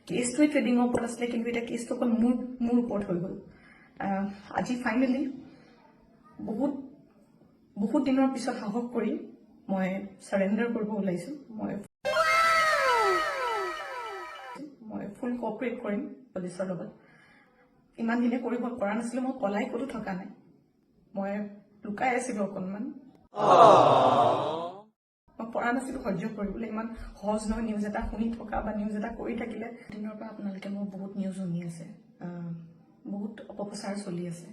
কেছটোৱে ট্ৰেডিঙৰ ওপৰত আছিলে, কিন্তু এতিয়া কেছটো অকল মোৰ ওপৰত হৈ গ'ল। আজি ফাইনেলি বহুত বহুত দিনৰ পিছত সাহস কৰি মই চাৰেণ্ডাৰ কৰিব ওলাইছোঁ। মই ফুল কঅপাৰেট কৰিম পুলিচৰ লগত। ইমান দিনে কৰিব পৰা নাছিলোঁ। মই পলাই ক'তো থকা নাই, মই লুকাই আছিলোঁ অকণমান। মই পৰা নাছিলোঁ সহ্য কৰিবলৈ। ইমান সহজ নহয় নিউজ এটা শুনি থকা বা নিউজ এটা কৰি থাকিলে। দিনৰ পৰা আপোনালোকে মোৰ বহুত নিউজ শুনি আছে, বহুত অপপ্ৰচাৰ চলি আছে।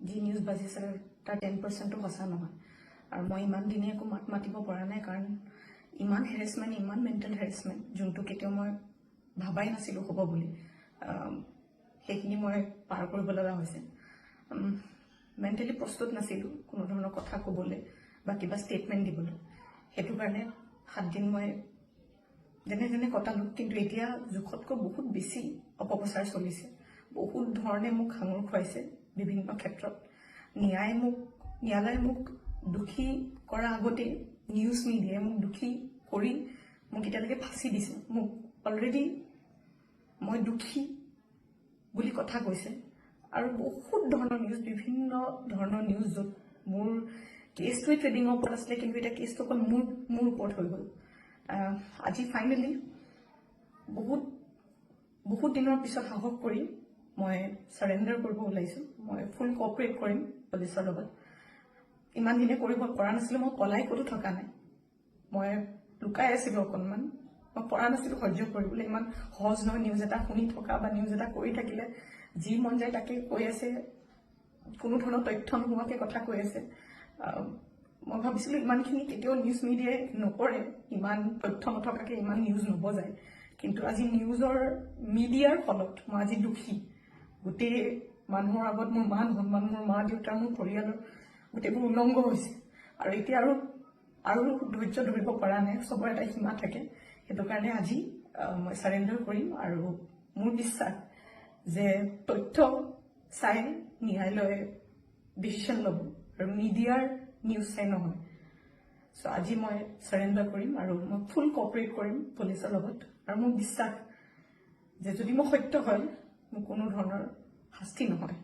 যি নিউজ বাজিছে তাৰ 10%-ও সঁচা নহয়। আৰু মই ইমান দিনে একো মাত মাতিব পৰা নাই, কাৰণ ইমান হেৰেচমেণ্ট, ইমান মেণ্টেল হেৰেচমেণ্ট, যোনটো কেতিয়াও মই ভাবাই নাছিলোঁ হ'ব বুলি, সেইখিনি মই পাৰ কৰিব লগা হৈছে। মেণ্টেলি প্ৰস্তুত নাছিলোঁ কোনো ধৰণৰ কথা ক'বলৈ বা কিবা ষ্টেটমেণ্ট দিবলৈ। সেইটো কাৰণে 7 দিন মই যেনে তেনে কটালোঁ। কিন্তু এতিয়া জোখতকৈ বহুত বেছি অপপ্ৰচাৰ চলিছে। বহুত ধৰণে মোক সাঙুৰ খুৱাইছে বিভিন্ন ক্ষেত্ৰত। ন্যায়ালয়ে মোক দোষী কৰাৰ আগতেই নিউজ মিডিয়াই মোক দোষী কৰি মোক এতিয়ালৈকে ফাঁচি দিছে। মোক অলৰেডি মই দোষী বুলি কথা কৈছে। আৰু বহুত ধৰণৰ নিউজ, বিভিন্ন ধৰণৰ নিউজ, য'ত মোৰ কেছটোৱে ট্ৰেডিঙৰ ওপৰত আছিলে, কিন্তু এতিয়া কেছটো অকল মোৰ ওপৰত হৈ গ'ল। আজি ফাইনেলি বহুত বহুত দিনৰ পিছত সাহস কৰি মই চাৰেণ্ডাৰ কৰিব ওলাইছোঁ। মই ফুল কঅপাৰেট কৰিম পুলিচৰ লগত। ইমান দিনে কৰিব পৰা নাছিলোঁ। মই পলাই ক'তো থকা নাই, মই লুকাই আছিলোঁ অকণমান। মই পৰা নাছিলোঁ সহ্য কৰিবলৈ। ইমান সহজ নহয় নিউজ এটা শুনি থকা বা নিউজ এটা কৰি থাকিলে। যি মন যায় তাকে কৈ আছে, কোনো ধৰণৰ তথ্য নোহোৱাকৈ কথা কৈ আছে। মই ভাবিছিলোঁ ইমানখিনি কেতিয়াও নিউজ মিডিয়াই নকৰে, ইমান তথ্য নথকাকৈ ইমান নিউজ নবজায়। কিন্তু আজি নিউজৰ মিডিয়াৰ ফলত মই আজি দোষী। গোটেই মানুহৰ আগত মোৰ মান সন্মান, মোৰ মা দেউতাৰ, মোৰ পৰিয়ালৰ গোটেইবোৰ উলংগ হৈছে। আৰু এতিয়া আৰু ধৈৰ্য ধৰিব পৰা নাই। চবৰে এটা সীমা থাকে। সেইটো কাৰণে আজি মই চাৰেণ্ডাৰ কৰিম। আৰু মোৰ বিশ্বাস যে তথ্য চাই ন্যায়ালয়ে ডিচিশ্যন ল'ব আৰু মিডিয়াৰ নিউজ চাই নহয়। চ' আজি মই চাৰেণ্ডাৰ কৰিম আৰু মই ফুল কঅপাৰেট কৰিম পুলিচৰ লগত। আৰু মোৰ বিশ্বাস যে যদি মই সত্য হয়, মোৰ কোনো ধৰণৰ শাস্তি নহয়।